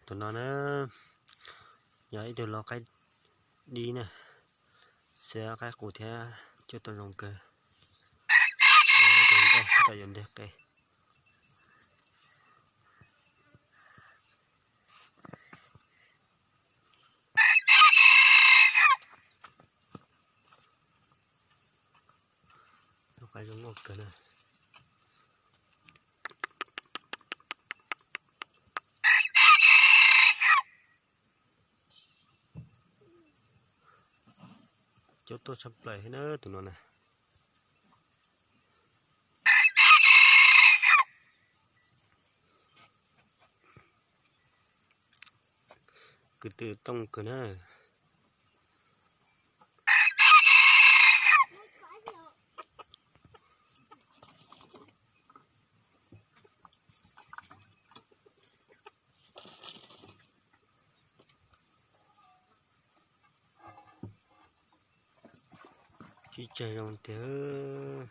Tus no na, yog ib tug lau qaib dib na, xiab qaib qus thiab cuab tuaj zoo kawg. Ib tug nkauj tau yuav nteg qe. Lau qaib zoo nkauj kawg na. Cuab tuaj tshaj plaws thiab na tus no na. Kwv tw tooj kawg na. Tsis tsawg zoo tiag.